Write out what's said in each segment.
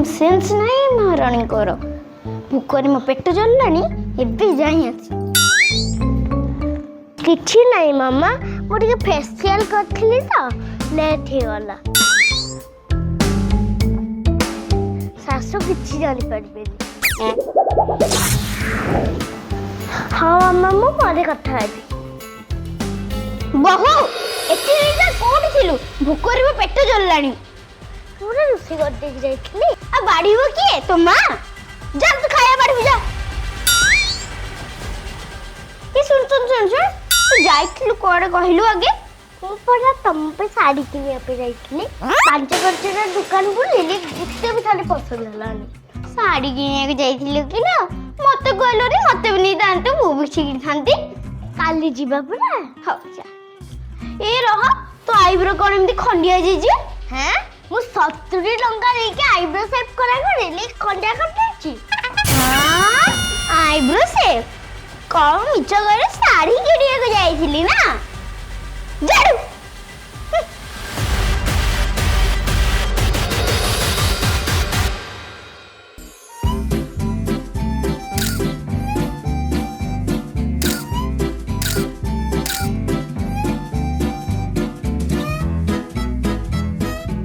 Sense ନାହିଁ ମହାରାଣୀଙ୍କର। ଭୋକରେ ମୋ ପେଟ ଜଳିଲାଣି, ଏବେ ଯାଇ ଆସି। କିଛି ନାହିଁ ମାମା, ମୁଁ ଟିକେ ଫେସିଆଲ କରିଥିଲି ତ ଲେଟ୍ ହେଇଗଲା। ଶାଶୁ କିଛି ଜାଣିପାରିବେନି। ହଁ ମାମା, ମୁଁ ପରେ କଥା ହେବି। ବୋହୁ, ଏତେ ଲେଟ୍ କୋଉଠି ଥିଲୁ? ଭୋକରେ ମୋ ପେଟ ଜଳିଲାଣି। ପୁରା ରୋଷେଇ କରିଦେଇକି ଯାଇଥିଲି। ଆଉ ବାଢ଼ିବ କିଏ, ତୋ ମା? ଯା, ତୁ ଖାଇବା ବାଢ଼ିବୁ ଯା। ଏ ଶୁଣ ଶୁଣ ଶୁଣ ଶୁଣ, ତୁ ଯାଇଥିଲୁ କୁଆଡ଼େ କହିଲୁ ଆଗେ? ମୁଁ ପରା ତମ ପାଇଁ ଶାଢ଼ୀ କିଣିବା ପାଇଁ ଯାଇଥିଲି। 5 ପାଞ୍ଚଟା ଦୋକାନ ବୁଲିଲି, ଗୋଟେ ବି ଶାଢ଼ୀ ପସନ୍ଦ ହେଲାନି। ଶାଢ଼ୀ କିଣିବାକୁ ଯାଇଥିଲୁ କି ନା? ମତେ କହିଲୁନି, ମତେ ବି ନେଇଥାନ୍ତୁ, ମୁଁ ବି କିଣିଥାନ୍ତି। କାଲି ଯିବା ପରା। ହଉ ଯା। ଏ ରହ, ତୋ ଆଇବ୍ରୋ କଣ ଏମିତି ଖଣ୍ଡିଆ ହେଇଯାଇଛି? ହେଁ, ମୁଁ 70 ଟଙ୍କା ଦେଇକି ଆଇବ୍ରୋ ସେଭ୍ କରା କରିଲି, ଖଣ୍ଡିଆ କରିଦେଇଛି? ଆଇବ୍ରୋ ସେଭ୍ କଣ? ମିଛ କହିଲେ, ଶାଢ଼ୀ କିଣିବାକୁ ଯାଇଥିଲି ନା? ଜାଡୁ।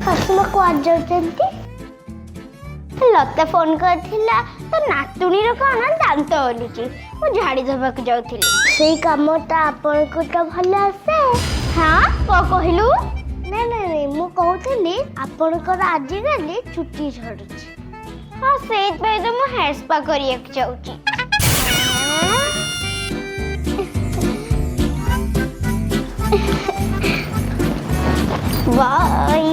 ଶାଶୁମା କୁଆଡ଼େ ଯାଉଛନ୍ତି? ଲତା ଫୋନ କରିଥିଲା, ତ ନାତୁଣୀର କଣ ଦାନ୍ତ ହଲୁଛି, ମୁଁ ଝାଡ଼ି ଦେବାକୁ ଯାଉଥିଲି। ସେଇ କାମଟା ଆପଣଙ୍କୁ ତ ଭଲ ଆସେ। ହଁ, କଣ କହିଲୁ? ନାଇଁ ନାଇଁ ନାଇଁ, ମୁଁ କହୁଥିଲି ଆପଣଙ୍କର ଆଜିକାଲି ଚୁଟି ଝଡୁଛି। ହଁ, ସେଇଥିପାଇଁ ତ ମୁଁ ହେୟାର ସ୍ପା କରିବାକୁ ଯାଉଛି। ବାଇ।